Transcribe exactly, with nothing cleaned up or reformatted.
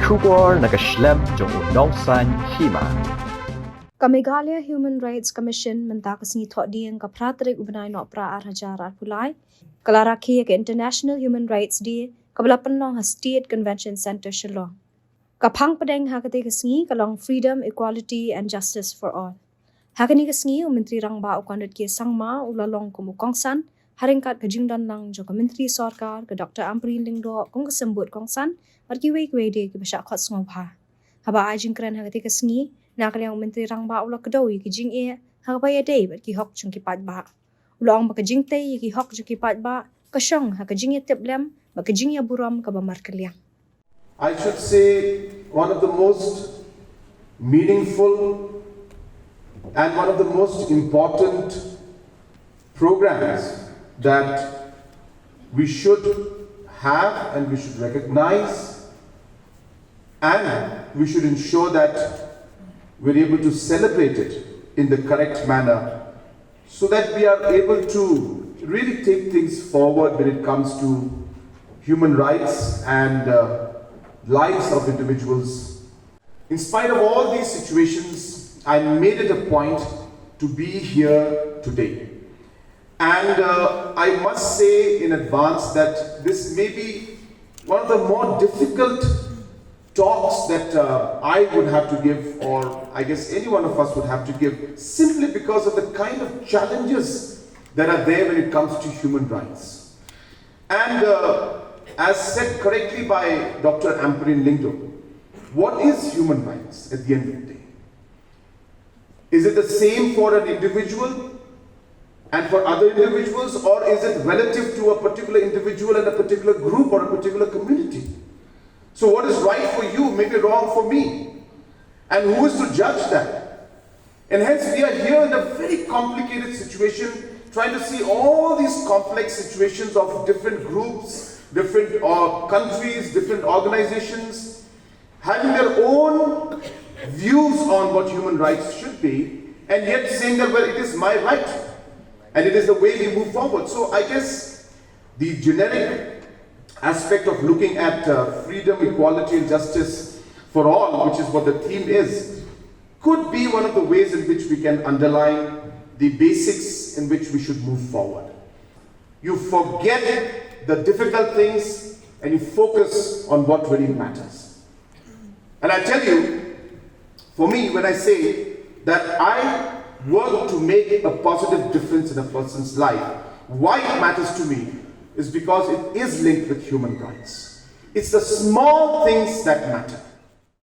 Khubor na ka shlem jong u nongsan hima. Ka Meghalaya Human Rights Commission mynta ka sngi Thohdieng ka phra tarik u bnai Nohprah ar hajar arphew lai ka la rakhe ïa ka International Human Rights Day kaba la pynlong ha State Convention Centre Shillong. Ka phang pdeng ha katei ka sngi ka long Freedom, Equality and Justice for All. Ha kane ka sngi u Myntri Rangbah u Conrad K Sangma u la long kum u kongsan ha ryngkat ka jingdon lang jong ka Myntri Sorkar ka Dr Ampareen Lyngdoh kum ka symbud kongsan bad kiwei kiwei de kiba shah khot sngewbha. Haba ai jingkren ha katei ka sngi na ka liang u Myntri Rangbah u la kdew ïa ki jingeh ha kaba ïadei bad ki hok jong ki paidbah. U la ong ba ka jingtei ïa ki hok jong ki paidbah ka shong ha ka jingïatiplem bad ka jingïaburom kaba markylliang. I should say one of the most meaningful and one of the most important programs that we should have and we should recognize, and we should ensure that we're able to celebrate it in the correct manner so that we are able to really take things forward when it comes to human rights and uh, lives of individuals. In spite of all these situations, I made it a point to be here today. And uh, I must say in advance that this may be one of the more difficult talks that uh, I would have to give, or I guess any one of us would have to give, simply because of the kind of challenges that are there when it comes to human rights. And uh, as said correctly by Dr Ampareen Lyngdoh, what is human rights at the end of the day? Is it the same for an individual and for other individuals, or is it relative to a particular individual and a particular group or a particular community? So, what is right for you may be wrong for me. And who is to judge that? And hence, we are here in a very complicated situation, trying to see all these complex situations of different groups, different uh, countries, different organizations, having their own views on what human rights should be, and yet saying that, well, it is my right, and it is the way we move forward. So I guess the generic aspect of looking at uh, freedom, equality, and justice for all, which is what the theme is, could be one of the ways in which we can underline the basics in which we should move forward. You forget the difficult things and you focus on what really matters. And I tell you, for me, when I say that I work to make a positive difference in a person's life, why it matters to me is because it is linked with human rights. It's the small things that matter.